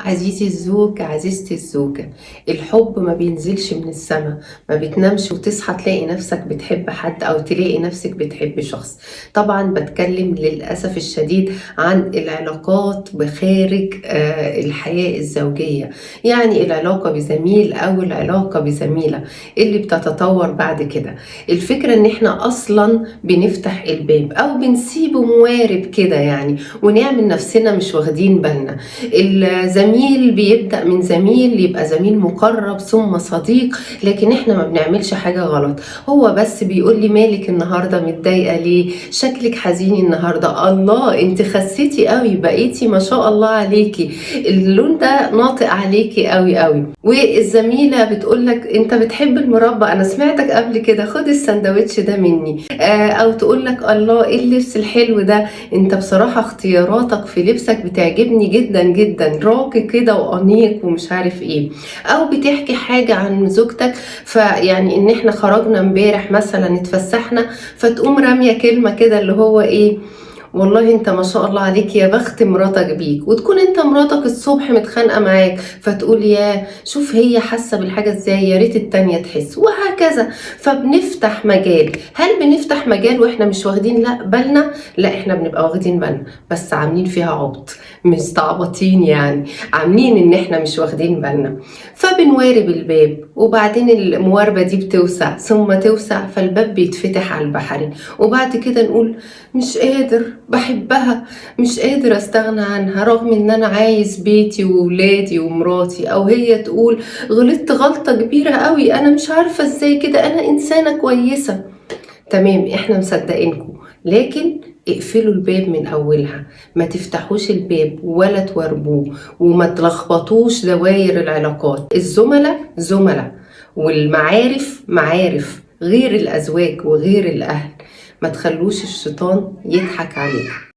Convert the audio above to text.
عزيزي الزوج، عزيزتي الزوجة، الحب ما بينزلش من السما، ما بتنامش وتصحى تلاقي نفسك بتحب حد أو تلاقي نفسك بتحب شخص. طبعا بتكلم للأسف الشديد عن العلاقات بخارج الحياة الزوجية، يعني العلاقة بزميل أو العلاقة بزميلة اللي بتتطور بعد كده. الفكرة إن إحنا أصلا بنفتح الباب أو بنسيبه موارب كده يعني، ونعمل نفسنا مش واخدين بالنا. الزميل بيبدأ من زميل يبقى زميل مقرب ثم صديق، لكن احنا ما بنعملش حاجة غلط. هو بس بيقول لي مالك النهاردة متضايقة ليه؟ شكلك حزين النهاردة، الله انت خسيتي قوي، بقيتي ما شاء الله عليكي، اللون ده ناطق عليكي قوي قوي. والزميلة بتقول لك انت بتحب المربى، انا سمعتك قبل كده، خد السندوتش ده مني. او تقول لك الله ايه اللبس الحلو ده، انت بصراحة اختياراتك في لبسك بتعجبني جدا جدا، راقي كده وانيق ومش عارف ايه. او بتحكي حاجة عن زوجتك، فيعني ان احنا خرجنا امبارح مثلا اتفسحنا، فتقوم رامية كلمة كده اللي هو ايه، والله انت ما شاء الله عليك يا بخت مراتك بيك. وتكون انت مراتك الصبح متخانقة معاك، فتقول يا شوف هي حاسة بالحاجة ازاي، يا ريت التانية تحس، وهكذا. فبنفتح مجال. هل بنفتح مجال واحنا مش واخدين لا بالنا؟ لا، احنا بنبقى واخدين بالنا، بس عاملين فيها عبط، مستعبطين يعني، عاملين ان احنا مش واخدين بالنا. فبنوارب الباب، وبعدين المواربة دي بتوسع ثم توسع، فالباب بيتفتح على البحري. وبعد كده نقول مش قادر، بحبها، مش قادر استغنى عنها، رغم ان انا عايز بيتي وولادي ومراتي. او هي تقول غلطت غلطة كبيرة قوي، انا مش عارفة ازاي كده، انا انسانة كويسة. تمام، احنا مصدقينكم، لكن اقفلوا الباب من اولها، ما تفتحوش الباب ولا توربوه، وما تلخبطوش دواير العلاقات. الزملاء زملاء، والمعارف معارف، غير الازواج وغير الاهل. ما تخلوش الشيطان يضحك عليكم.